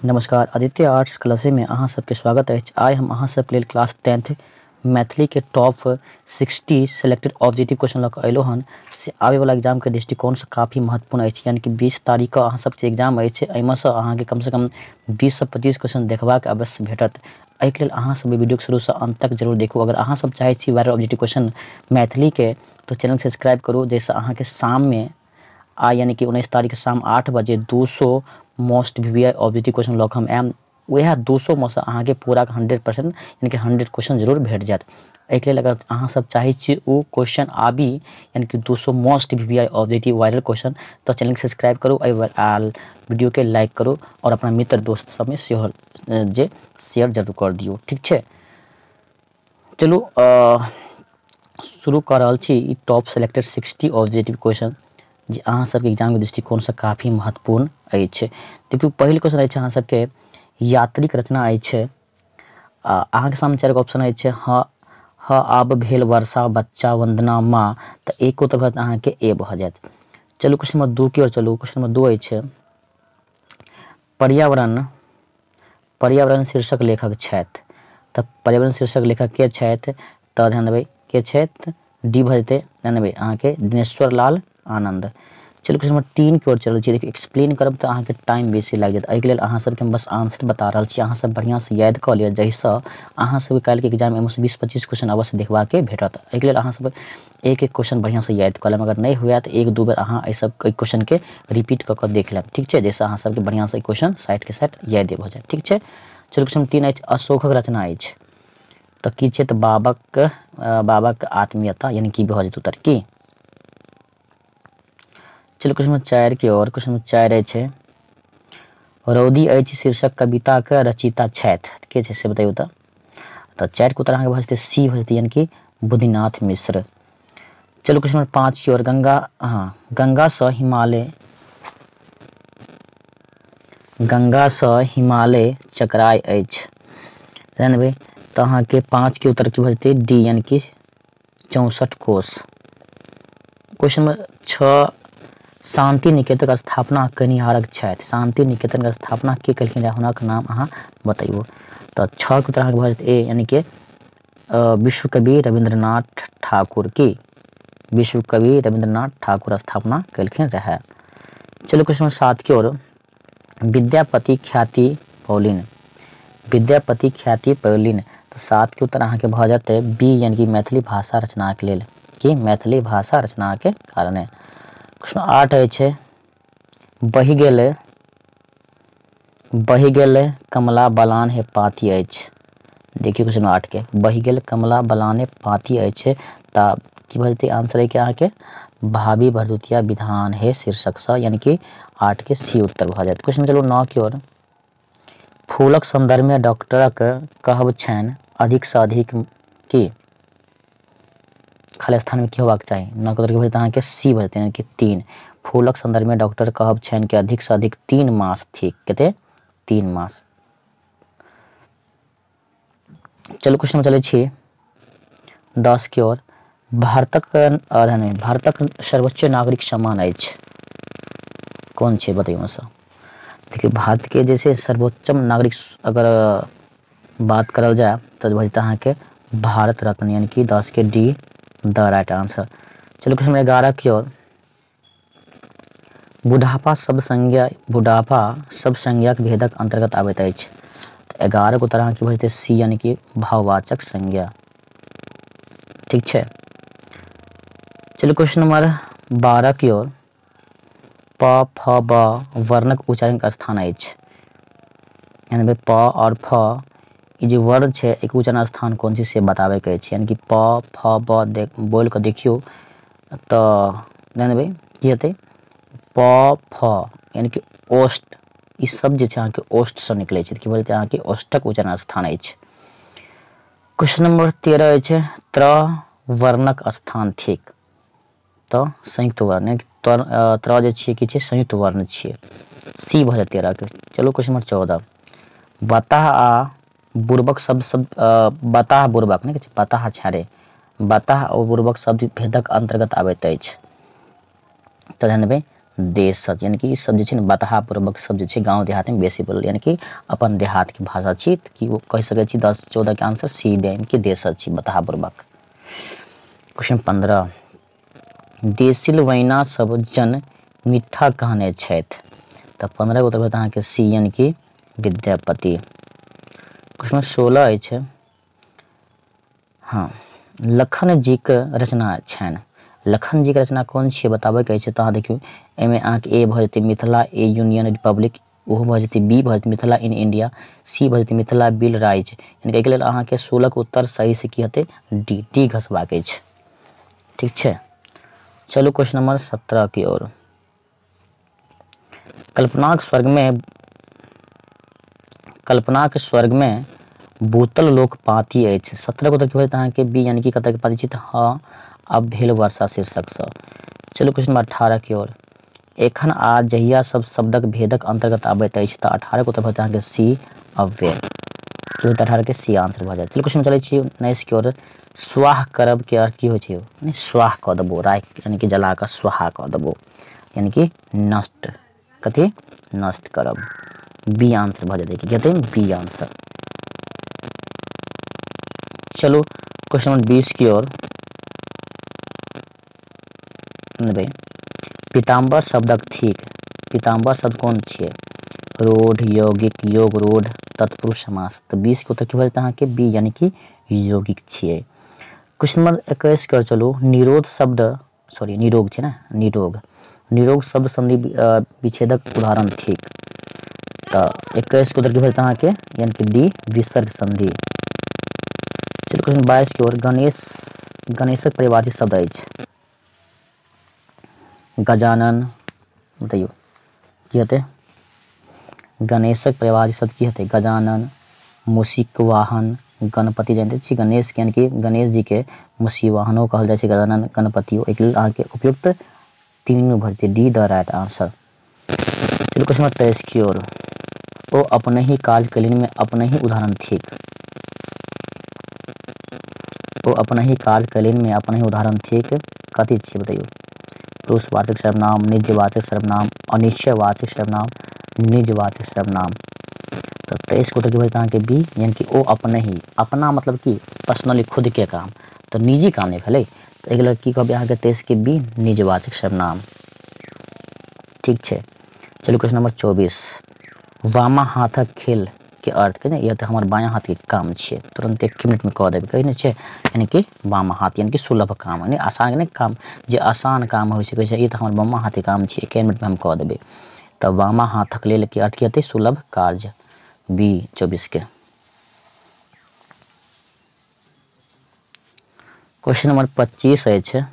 नमस्कार, आदित्य आर्ट्स क्लासे में अहाँ सबके स्वागत अछि। आइ हम अहाँ सबके लेल क्लास 10th Maithili के टॉप 60 सेलेक्टेड ऑब्जेक्टिव क्वेश्चन लऽ कऽ अयलहुँ हन। से आबैवला एग्जामके दृष्टिकोणसँ काफी महत्वपूर्ण अछि, यानी कि 20 तारीख के अहाँ सबके एग्जाम अछि। एहिमे सँ अहाँके कमसँ कम 20 से 25 क्वेश्चन देखबाक अवश्य भेटत। एहिके लेल अहाँ सब वीडियो के शुरूसँ अंत तक जरूर देखू। अगर अहाँ सब चाहै छी वायरल ऑब्जेक्टिव क्वेश्चन मैथिली के तो चैनल सब्सक्राइब करू, जाहिसँ अहाँके शाममे आ यानी कि 19 तारीख शाम 8 बजे 200 मोस्ट VVI objective question लऽ कऽ हम आयब। वएह 200 में से अहाँके पूरा 100% यानी कि 100 क्वेश्चन जरूर भेट जायत। एहिके लेल अगर अहाँ सब चाहै छी ओ क्वेश्चन आबी यानी कि 200 most VVI objective viral question, तो चैनल के सब्सक्राइब करू आ वीडियो के लाइक करू और अपना मित्र दोस्त सबमे सेहो जे शेयर जरूर कर दियौ। ठीक छै, चलू शुरू कऽ रहल छी ई टॉप सेलेक्टेड 60 ऑब्जेक्टिव क्वेश्चन जे अहाँ सबके एग्जामके दृष्टिकोणसँ काफी महत्वपूर्ण अछि। देखियौ, पहिल क्वेश्चन अछि अहाँ सबके यात्रीक रचना अछि। अहाँके सामने चारि गो ऑप्शन अछि, ह ह आब भेल वर्षा, बच्चा, वंदना, माँ। तऽ एक उत्तर भऽ अहाँके ए भऽ जायत। चलू क्वेश्चन नंबर 2 की ओर चलू। क्वेश्चन नंबर 2 अछि पर्यावरण, पर्यावरण शीर्षक लेखक छथि। तऽ पर्यावरण शीर्षक लेखक के छथि? तऽ ध्यान देबै के छथि, डी भऽ जेतै। ध्यान देबै अहाँके दिनेश्वर लाल आनंद। चलू क्वेश्चन नंबर 3 की ओर चलल छी। देखियौ, एक्सप्लेन करब तऽ अहाँके टाइम बेसी लागि जायत। एहिके लेल अहाँ सबके हम बस आंसर बता रहल छी। अहाँ सब बढ़िआँ से याद कऽ लिअ, जाहिसँ अहाँ सबके काल्हिके एग्जाम एहिमे से 20-25 क्वेश्चन अवश्य देखबाके भेटत। एहिके लेल अहाँ सब एक एक क्वेश्चन बढ़िआँ से याद कऽ लेब। अगर नहि हुए तऽ एक दू बेर अहाँ एहि सब क्वेश्चन के रिपीट कऽ कऽ देख लेब। ठीक छै, जाहिसँ अहाँ सबके बढ़िआँ से क्वेश्चन साइड के साइड याद भऽ जायत। ठीक छै, चलू क्वेश्चन 3 अछि अशोकक रचना अछि। तऽ की छै? तऽ बाबक बाबक आत्मीयता यानी कि भऽ जेतै उत्तर की। चलू क्वेश्चन नंबर 4 के और। क्वेश्चन नंबर 4 अछि रौदी अछि शीर्षक कविता के रचयिता छथि। के छै से बताइयो। तऽ 4 के उत्तर अहाँके भऽ जेतै सी भऽ जेतै, यानी कि बुद्धिनाथ मिश्र। चलू क्वेश्चन नंबर 5 की ओर। गंगा, हाँ, गंगा सँ हिमालय, गंगा सँ हिमालय चकराय अछि। ध्यान देबै तऽ अहाँके 5 के उत्तर की भऽ जेतै डी, यानी कि 64 कोस। क्वेश्चन नंबर 6 शांति निकेतन स्थापना कयनिहारक छथि। शांति निकेतन के स्थापना के केलखिन रहए, हुनक नाम अहाँ बतैयौ। तऽ 6 के उत्तर अहाँके भऽ जेतै ए, यानी कि विश्वकवि रविन्द्रनाथ ठाकुर की विश्वकवि रविन्द्रनाथ ठाकुर स्थापना केलखिन रहए। चलू क्वेश्चन नंबर 7 की ओर। विद्यापति ख्याति पौलिन, विद्यापति ख्याति पौलिन। तऽ 7 के उत्तर अहाँके भऽ जेतै बी, यानी कि मैथिली भाषा रचनाके लेल, कि मैथिली भाषा रचनाके कारणे। क्वेश्चन 8 अछि बहि गेलै, बहि गेलै कमला बलान हे पाती अछि। देखियौ क्वेश्चन 8 के बहि गेल कमला बलान हे पाती अछि, तऽ की भऽ जेतै आंसर एहिके अहाँके भावी भरदुतिया विधान हे शीर्षकसँ, यानी कि 8 के सी उत्तर भऽ जायत। क्वेश्चन चलू 9 की ओर। फूलक संदर्भमे डॉक्टरक कहब छनि अधिक से अधिक की खाली स्थानमे की होबाक चाही? 9 के उत्तर की भऽ जेतै अहाँके सी भऽ जेतै, यानी कि 3। फूलक संदर्भमे डॉक्टर कहब छनि कि अधिक से अधिक 3 मास थिक। कते? 3 मास। चलू क्वेश्चन में चलै छी 10 की ओर। भारतक भारतक सर्वोच्च नागरिक सम्मान अछि कोन छै बतैयौ से। देखियौ, भारत के जे छै सर्वोच्चम नागरिक अगर बात करल जाय तऽ भऽ जेतै अहाँके भारत रत्न, यानी कि 10 के डी the right answer. चलू क्वेश्चन 11 की ओर। बुढ़ापा शब्द संज्ञा, बुढ़ापा शब्द संज्ञाक भेदक अंतर्गत आबैत अछि। तऽ 11 के उत्तर अहाँके भऽ जेतै सी, यानी कि भाववाचक संज्ञा। ठीक छै, चलू क्वेश्चन नंबर 12 की ओर। प फ ब वर्णक उच्चारण के स्थान अछि। यानी प और फ ई जे वर्ण छै एक उच्चारण स्थान कोन छै से बताबै के अछि। यानी कि प फ ब देख बोल कऽ देखियौ तऽ ध्यान देबै की हेतै प फ, यानी कि ओष्ठ, ई सब जे छै अहाँके ओष्ठ सँ निकलै छै। की भऽ जेतै अहाँके ओष्ठक उच्चारण स्थान अछि। क्वेश्चन नंबर 13 अछि त्र वर्णक स्थान थिक। तऽ संयुक्त वर्ण त्र जे छियै की छै संयुक्त वर्ण छियै, सी भऽ जायत 13 के। चलू क्वेश्चन नंबर 14। बताह आ बुर्बक शब्द सब बताह बुर्बक नहि कहै छै बताह छाड़े, बताह आ बुर्बक शब्द भेदक अंतर्गत आबैत अछि। तऽ ध्यान देबै देशज, यानी कि ई सब जे छै ने बतहा पूर्वक सब जे छै गाँव देहात में बेसी बोलल, यानी कि अपन देहात के भाषा छी। कि वो कहि सकै छी 10 14 के आंसर सी यानी कि देशज छी बतहा पूर्वक। क्वेश्चन 15, देसिल वैना सब जन मिठा कहने छथि। तऽ 15 के उत्तर भेल अहाँके सी यानी कि विद्यापति। क्वेश्चन 16 अछि, हाँ लखन जी के रचना छनि। लखन जी के रचना कोन छियै बताबैके अछि। तऽ अहाँ देखियौ एहिमे अहाँके ए भऽ जेतै मिथिला ए यूनियन रिपब्लिक, ओहो भऽ जेतै, बी भऽ जेतै मिथिला इन इंडिया, सी भऽ जेतै मिथिला बिल राइज। यानी कि एहिके लेल अहाँके 16 के उत्तर सही से की हेतै डी, डी घसबाक अछि। ठीक छै, चलू क्वेश्चन नंबर 17 की ओर। कल्पनाक स्वर्ग में बोतल लोक पाती अछि। 17 के उत्तर की भऽ अहाँके बी यानी कि कतऽ के पाती छी, तऽ हाँ अब भेल वर्षा शीर्षकसँ। चलू क्वेश्चन नंबर 18 की ओर। एखन आ जहिया सब शब्दक भेदक अंतर्गत आबैत अछि। तऽ 18 के उत्तर भऽ अहाँके सी अव्यय, की 18 के सी आंसर भऽ जायत। चलू क्वेश्चन चलै छी 19 की ओर। स्वाह करब के अर्थ की होइ छै? स्वाह कऽ देबो, राखि यानी कि जला कऽ स्वाहा कऽ देबो, यानी कि नष्ट, कथी नष्ट करब, बी आंसर भऽ जेतै। की हेतै? B answer. चलू क्वेश्चन नंबर 20 की ओर। पीताम्बर शब्दक थिक, पीताम्बर शब्द कोन छियै? रूढ़, यौगिक, योग रूढ़, तत्पुरुष समास। तऽ 20 के उत्तर की भऽ जेतै अहाँके बी यानी कि यौगिक छियै। क्वेश्चन नंबर 21 के चलू। निरोध शब्द, सॉरी निरोग छै ने, निरोग, निरोग शब्द संधि विच्छेदक उदाहरण थिक। तऽ 21 के उत्तर की भऽ जेतै अहाँके यानी कि डी विसर्ग संधि। चलू क्वेश्चन 22 की ओर। गणेश, गणेशक परिवाची शब्द अछि। गजानन, बतैयौ की हेतै? गणेशक परिवाची शब्द की हेतै? गजानन, मूषिक वाहन, गणपति। जानते छी गणेश के यानी कि गणेश जी के मूषिक वाहनो कहल जाइ छै, गजानन, गणपतियो। एहिके लेल अहाँके उपयुक्त तीनू भऽ जेतै, डी the right answer. चलू क्वेश्चन नंबर 23 की ओर। ओ अपने ही कार्य कयलनि में अपने ही उदाहरण थिक। ओ अपने ही कार्य कयलनि में अपने ही उदाहरण थिक, कथी छियै बतैयौ? पुरुषवाचक सर्वनाम, निजवाचक सर्वनाम, अनिश्चयवाचक सर्वनाम, निजवाचक सर्वनाम। तऽ 23 के उत्तर की भऽ जेतै अहाँके बी यानी कि ओ अपने ही, अपना मतलब कि पर्सनली खुद के काम, तऽ निजी काम नहि भेलै। तऽ एहिके लेल की कहबै अहाँके 23 के बी निजवाचक सर्वनाम। ठीक छै, चलू क्वेश्चन नंबर 24। वामा हाथक खेल के अर्थ के ने, यह तऽ हमर बायाँ हाथ के काम छियै, तुरंत 1 मिनट में कऽ देबै, कहै नहि छै? यानी कि वामा हाथ यानी कि सुलभ काम, यानी आसान नहि काम, जे आसान काम होइ छै, कहै छै ई तऽ हमर वामा हाथ के काम छियै, 1 मिनट में हम कऽ देबै। तऽ वामा हाथक लेल के अर्थ की हेतै? सुलभ कार्य, बी 24 के। क्वेश्चन नंबर 25 अछि।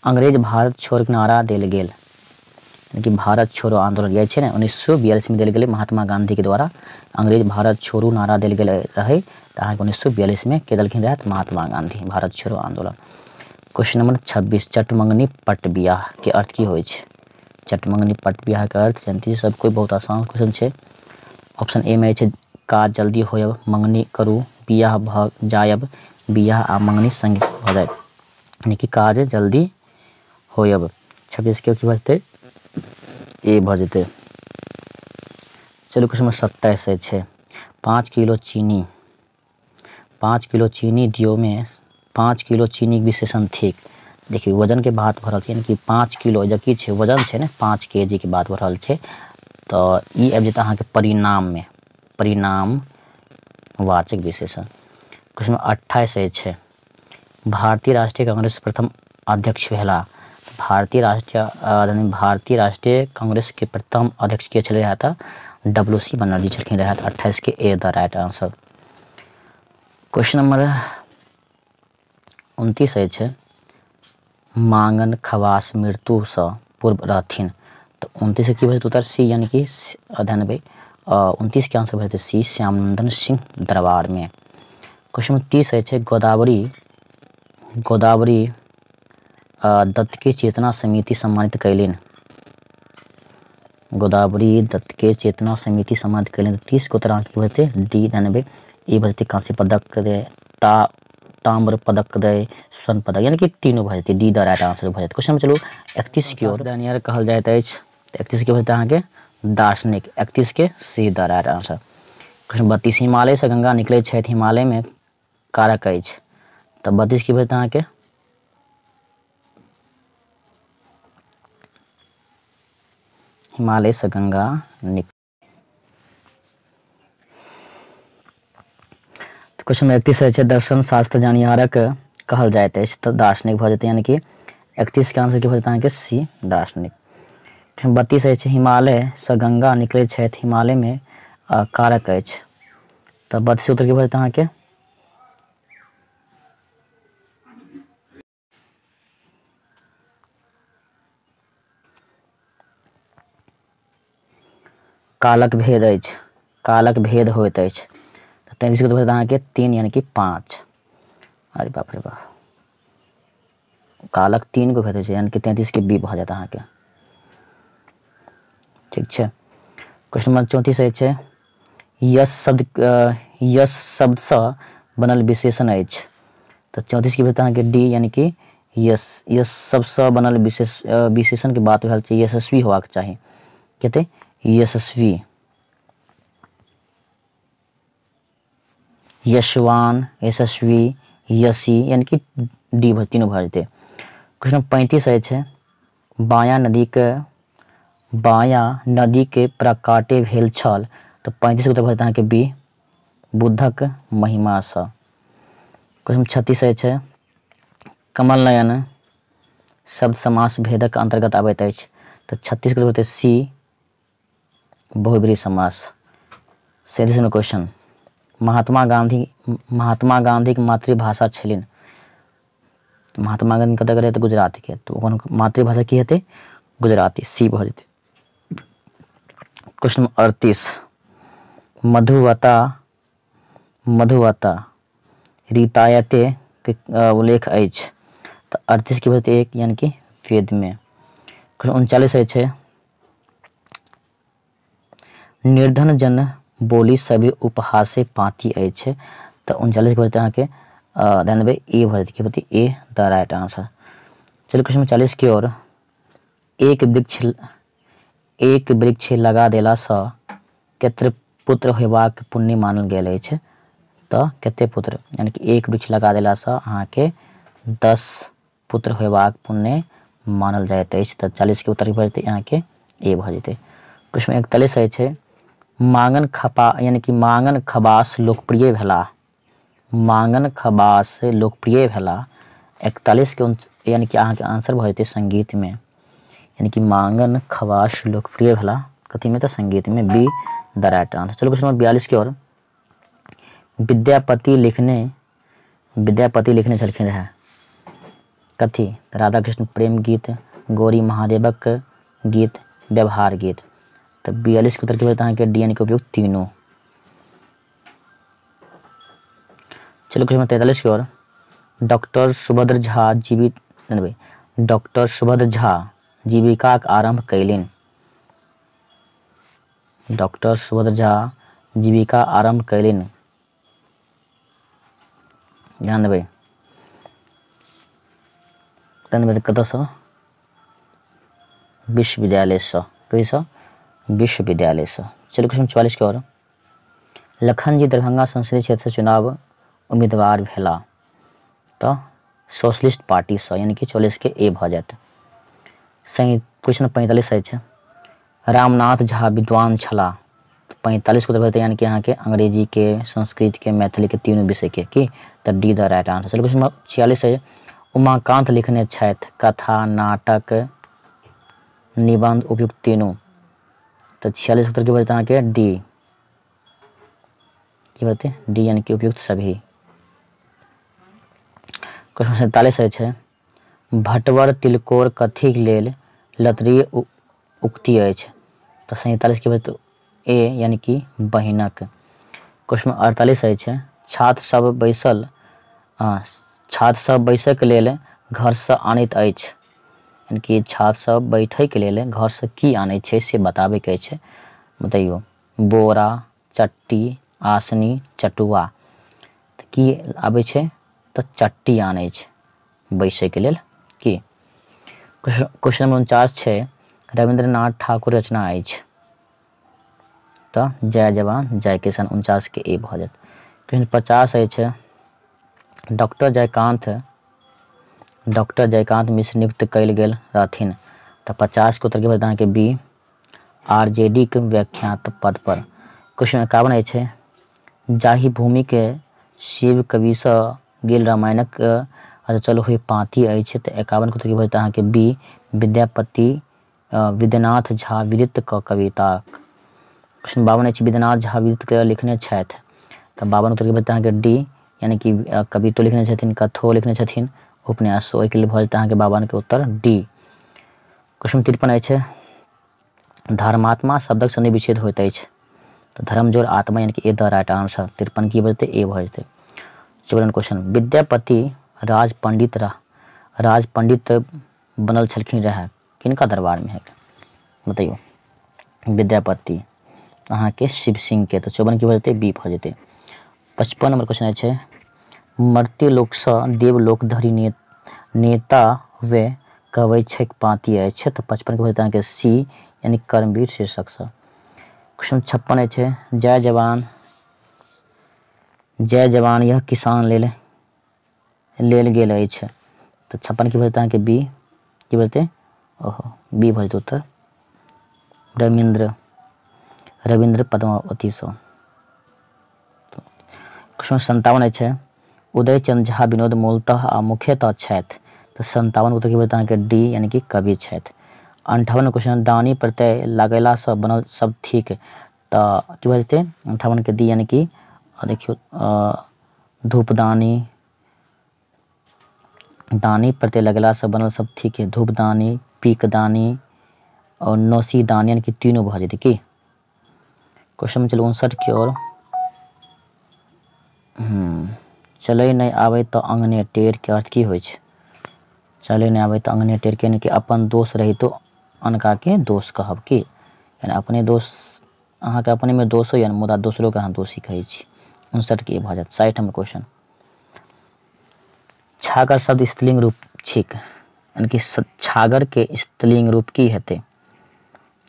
अंग्रेज भारत छोड़ के नारा देल गेल, यानी कि भारत छोड़ो आंदोलन यह छै ने 1942 में देल गेलै महात्मा गांधी के द्वारा। अंग्रेज भारत छोड़ू नारा देल गेल रहै, तऽ अहाँके 1942 में के देलखिन रहै? महात्मा गांधी, भारत छोड़ो आंदोलन। क्वेश्चन नंबर 26, चटमंगनी पट बियाह के अर्थ की होइ छै? चटमंगनी पट बियाह के अर्थ जानते सब कोई, बहुत आसान क्वेश्चन छै। ऑप्शन ए में छै काज जल्दी होयब, मंगनी करू, बियाह भऽ जायब, बियाह आ मंगनी संग भऽ जायब, यानी कि काज जल्दी होयब। 26 के की भऽ जेतै? ए भऽ जेतै। चलू क्वेश्चन नंबर 27 छै। 5 किलो चीनी, 5 किलो चीनी दियो में 5 किलो चीनी के विशेषण थिक। देखियौ वजन के बात भऽ रहल छै, यानी कि 5 किलो जे की छै वजन छै ने, 5 kg के बात भऽ रहल छै। तऽ ई आबि जेतै अहाँके परिणाम में, परिणाम वाचक विशेषण। क्वेश्चन नंबर 28 छै। भारतीय राष्ट्रीय कांग्रेस प्रथम अध्यक्ष भेला। भारतीय राष्ट्रीय कांग्रेस के प्रथम अध्यक्ष के छलै रहै? तऽ डब्ल्यू सी बनर्जी छलखिन रहै। 28 के A the right answer. Question number 29 अछि। मांगन खवास मृत्युसँ पूर्व रहथिन। तऽ 29 के की भऽ जेतै उत्तर? सी यानी कि ध्यान देबै 29 के आंसर भऽ जेतै सी श्यामनंदन सिंह दरबार में। क्वेश्चन नंबर 30 अछि। गोदावरी, गोदावरी दत्त के चेतना समिति सम्मानित कयलनि। गोदावरी दत्त के चेतना समिति सम्मानित कयलनि। 30 के उत्तर अहाँके की भऽ जेतै? डी, ध्यान देबै ई भऽ जेतै कांस्य पदक ता ताम्र पदक दै स्वर्ण पदक, यानी कि तीनों भऽ जेतै। डी the right answer भऽ जेतै। क्वेश्चन चलू 31 की ओर। दानियर कहल जाइत अछि, तऽ 31 के भऽ जेतै अहाँके दार्शनिक। 31 के C the right answer. Question 32, Himalaya से गंगा निकलै छथि, हिमालयमे कारक अछि, तऽ 32 की भऽ जेतै अहाँके हिमालय से गंगा निकल। क्वेश्चन नंबर 31 अछि, दर्शन शास्त्र जानिहारक कहल जाइत अछि, तऽ दार्शनिक भऽ जेतै, यानी कि 31 के आंसर की भऽ जेतै अहाँके सी दार्शनिक। क्वेश्चन 32 अछि, हिमालय से गंगा निकलै छथि, हिमालयमे कारक अछि, तऽ 32 उत्तर की भऽ जेतै अहाँके कालक भेद अछि, कालक भेद होइत अछि, तऽ 33 के भऽ जेतै अहाँके 3 यानी कि 5। अरे बाप रे बाप, कालक 3 गो भेद होइ छै, यानी कि 33 के बी भऽ जायत अहाँके। ठीक छै। क्वेश्चन नंबर 34 अछि, यश शब्दसँ बनल विशेषण अछि, तऽ 34 के भेल अहाँके डी, यानी कि यश, यश शब्दसँ बनल विशेषणके बात भेल छै यशस्वी होबाक चाही। कते यशस्वी, यशवान, यशस्वी, यशी, यानी कि डी भऽ तीनों भऽ जेतै। क्वेश्चन 35 अछि, बायाँ नदी के प्रकाटे भेल छल, तऽ 35 के उत्तर भऽ जेतै अहाँके बी, बुद्धक महिमासँ। क्वेश्चन 36 अछि, कमल नयन शब्द समास भेदक अंतर्गत आबैत अछि, तऽ 36 के उत्तर भऽ जेतै सी, बहुव्रीहि समास। 37 नंबर क्वेश्चन, महात्मा गांधी के मातृभाषा छलनि, महात्मा गांधी कतऽ के रहै, तऽ गुजरात के, तऽ ओकर मातृभाषा की हेतै गुजराती, सी भऽ जेतै। क्वेश्चन 38, मधुवता रीतायते के उल्लेख अछि, तऽ 38 के भऽ जेतै 1, यानी कि वेद में। क्वेश्चन 39 अछि, निर्धन जन बोली सभी उपहासे पाती अछि, तऽ 39 के भऽ जेतै अहाँके ध्यान देबै ए भऽ जेतै, की भऽ जेतै ए the right answer. चलू क्वेश्चन 40 की ओर। एक वृक्ष लगा देलासँ कते पुत्र होयबाक पुण्य मानल गेल अछि, तऽ कते पुत्र, यानी कि एक वृक्ष लगा देलासँ अहाँके 10 पुत्र होयबाक पुण्य मानल जाइत अछि, तऽ 40 के उत्तर भऽ जेतै अहाँके ए भऽ जेतै। क्वेश्चन 41 अछि, मांगन खपा यानी कि मांगन खबास लोकप्रिय भेला, मांगन खबास लोकप्रिय भेला, 41 के यानी कि अहाँके आंसर भऽ जेतै संगीत में, यानी कि मांगन खबास लोकप्रिय भेला कथी में, तऽ संगीत में, बी the right answer. चलो क्वेश्चन नंबर 42 की ओर। विद्यापति लिखने छलखिन रहए कथी, राधा कृष्ण प्रेम गीत, गौरी महादेवक गीत, व्यवहार गीत, तऽ 42 के उत्तर की होयत अहाँके डी, यानी कि उपयुक्त तीनों। चलो क्वेश्चन नंबर 43 की ओर। डॉक्टर सुभद्र झा जीवित डॉक्टर सुभद्र झा जीविकाक आरंभ कयलनि, डॉक्टर सुभद्र झा जीविका आरंभ कयलनि, ध्यान देबै, ध्यान देबै कतऽसँ, विश्वविद्यालयसँ, कथीसँ, विश्वविद्यालयसँ। चलो क्वेश्चन 44 के ओर। लखन जी दरभंगा संसदीय क्षेत्र से चुनाव उम्मीदवार भेला, तऽ सोशलिस्ट पार्टीसँ, यानी कि 44 के ए भऽ जायत। क्वेश्चन 45 अछि, रामनाथ झा विद्वान छलाह, 45 के उत्तर भऽ जेतै यानी कि अहाँके अंग्रेजी के, संस्कृत के, मैथिली के तीनों विषय के, की तऽ डी the right answer. चलो क्वेश्चन 46 अछि, उमाकांत लिखने छथि कथा, नाटक, निबंध, उपयुक्त तीनों, तऽ 46 उत्तर की भऽ जेतै अहाँके डी, की भऽ जेतै डी, यानी कि उपयुक्त सभी। क्वेश्चन 47 अछि, भटवर तिलकोर कथीक लेल लतरी उक्ति अछि, तऽ 47 के भऽ जेतै ए, यानी कि बहिनक। क्वेश्चन 48 अछि, छात्र सब बैसैके लेल घरसँ आनैत अछि, यानी कि छात्र सब बैठैके लेल घरसँ की आनै छै से बताबैके अछि, बतैयौ, बोरा, चट्टी, आसनी, चटुआ, तऽ की आबै छै, तऽ चट्टी आनै छै बैसैके लेल। की क्वेश्चन नंबर 49 छै, रविन्द्रनाथ ठाकुर रचना अछि। तऽ जय जवान जय किसान, 49 के ए भऽ जायत। क्वेश्चन 50 अछि, डॉक्टर जयकांत मिश्र नियुक्त कयल गेल रहथिन। तऽ 50 के उत्तर की भऽ अहाँके बी, आरजेडी के व्याख्यात पद पर। क्वेश्चन 51 अछि, जाहि भूमि के शिव कविसँ गेल रामायणक रचल हुई पाँति अछि। तऽ 51 के उत्तर की भऽ जेतै अहाँके बी, विद्यापति विद्यनाथ झा विदित क कविता। क्वेश्चन 52 अछि, विद्यनाथ झा विदित के लिखने छथि। तऽ 52 उत्तर की भऽ जेतै अहाँके डी, यानी कि कवितो लिखने छथिन, कथो लिखने छथिन, उपन्यासो, ओहिके लेल भऽ जेतै अहाँके 52 के उत्तर डी। क्वेश्चन 53 अछि, धर्मात्मा शब्दक संधि विच्छेद होइत अछि। तऽ धर्म जोड़ आत्मा, यानी कि ए द राइट आंसर। 53 की भऽ जेतै? ए भऽ जेतै। 54 क्वेश्चन, विद्यापति राजपंडित बनल छलखिन रहए किनका दरबारमे है? बतैयौ। विद्यापति अहाँके शिव सिंह के। तऽ 54 की भऽ जेतै? बी भऽ जेतै। 55 नंबर क्वेश्चन अछि, मर्त्यलोकसँ देवलोक धरि नेता वे कहबै छैक पाँति अछि। तऽ 55 के भऽ जेतै अहाँके सी, यानी कर्मवीर शीर्षकसँ। क्वेश्चन 56 अछि, जय जवान यह किसान लेल लेल गेल अछि। तऽ 56 की भऽ जेतै अहाँके बी, की भऽ जेतै? ओहो, बी भऽ जेतै उत्तर, रविन्द्र पद्मावतीसँ। क्वेश्चन 57 अछि, उदयचंद्र झा विनोद मूलतः आ मुख्यतः छथि। तऽ 57 उत्तर की भऽ जेतै अहाँके डी, यानी कि कवि छथि। 58 क्वेश्चन, दानी प्रत्यय लगेलासँ बनल शब्द थिक। तऽ की भऽ जेतै? 58 के डी, यानी कि देखियौ धूपदानी, दानी प्रत्यय लगेलासँ बनल शब्द थिक धूपदानी, पीकदानी और नौसीदानी, यानी कि तीनों भऽ जेतै। की क्वेश्चन चलू 59 की ओर। चलै नहि आबै तऽ अंगने टेढ़ के अर्थ की होइ छै? चलै नहि आबै तऽ अंगने टेढ़ के, यानी कि अपन दोष रहितो अनका के दोष कहब। की यानी अपने दोष, अहाँके अपने में दोष होइए मुदा दोसरोके अहाँ दोषी कहै छी। 59 के भऽ जायत। 60 नंबर क्वेश्चन, छागर शब्द स्त्रीलिंग रूप छिक, यानी कि छागर के स्त्रीलिंग रूप की हेतै?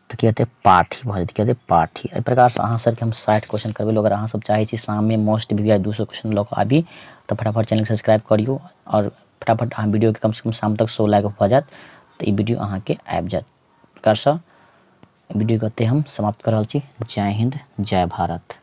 तऽ की हेतै? पाठी भऽ जेतै। की हेतै? पाठी। एहि प्रकारसँ अहाँ सबके हम 60 क्वेश्चन करबेलहुँ। अगर अहाँ सब चाहै छी शाममे मोस्ट वी आई 200 क्वेश्चन लऽ कऽ आबी तऽ फटाफट चैनल सब्सक्राइब करियौ और फटाफट अहाँ वीडियोके कमसँ कम शाम तक 100 लाइक भऽ जायत तऽ ई वीडियो अहाँके आबि जायत। प्रकारसँ वीडियोके एतहि हम समाप्त कऽ रहल छी। जय हिन्द, जय भारत।